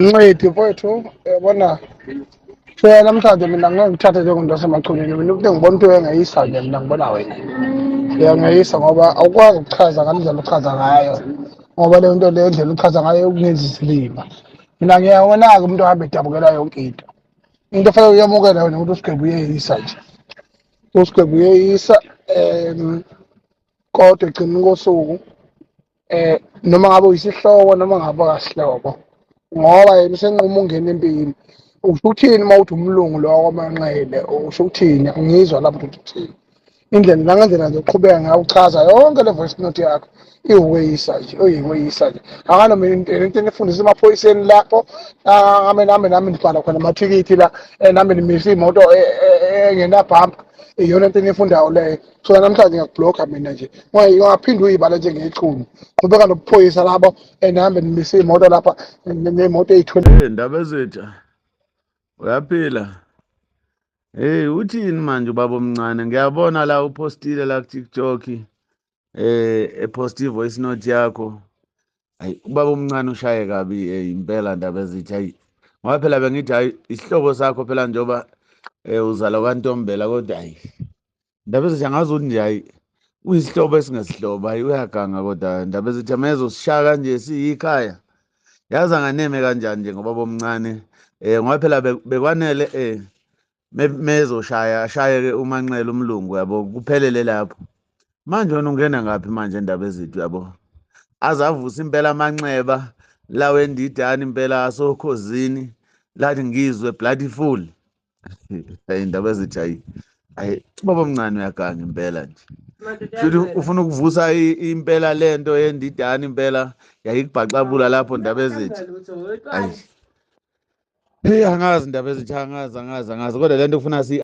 Ncedi mfowethu, yabona phela namhlanje mina ngeke ngithathe njengomuntu wasemachunini. Mina umuntu engibona into engayisa nje, mina ngibona wena uyangayisa, ngoba awukwazi ukuchaza ngale ndlela ochaza ngayo, ngoba leyo nto leyo ndlela ochaza ngayo ukungenza isilima. Mina ngiyawona-ke umuntu ohambe edabukela yonke into. Into ofanele uyamukela wena ukuthi usigwebo uyeyisa nje, usigwebo uyeyisa. Kodwa ekugcineni kosuku noma ngabe uyisihlobo noma ngabe akasihlobo, ngoba yena usenquma ungena empini. Usho ukuthini uma uthi umlungu lo wakwaManqele? Usho ukuthini? Angizwa lapho ukuthi uthini. Indlela nangendlela nje uqhubeka ngayo uchaza yonke le voice note yakho iwukweyisa nje, uyikweyisa nje. Akanoma into enifundisa emaphoyiseni lapho, ngame nami nami nibhala khona amathikithi la, nami nimise imoto engenabhampa, iyona into enifundayo leyo. So namhlanje ngiyakubhlokha mina nje, ungaphinde uyibala njengechunu. Qhubeka nobuphoyisa labo, nihambe nimise imoto lapha nemoto eyithwele. Hey Ndabezitha, uyaphila? Hey, uthini manje ubaba omncane? Ngiyabona la upostile la ku-TikTok, epost i-voice note yakho. Hayi, ubaba omncane ushaye kabi impela Ndabezitha. Hayi, ngoba phela bengithi hayi isihlobo sakho phela njengoba uzalwa kwaNtombela, kodwa hayi Ndabezitha angazi ukuthi nje hayi uyisihlobo esingesihlobo. Hayi uyaganga kodwa Ndabezitha, mezosishaya kanje siyikhaya. Yazi anganeme kanjani nje ngobaba omncane, ngoba phela bekwanele mezoshaya ashaye-ke uManqele umlungu, yabo, kuphelele lapho. Manje wena ungena ngaphi manje Ndabezitha, yabo? Azavusa impela amanxeba lawo endidani impela asokhozini lathi ngizwe bloody fool. Hayi Ndabezitha, hayi hayi ubaba omncane uyaganga impela nje. Futhi ufuna ukuvusa impela lento yendidani impela yayikubhaxabula lapho Ndabezitha. Hayi. Hey, angazi Ndabezitha, angazi angazi angazi, kodwa lento ufuna si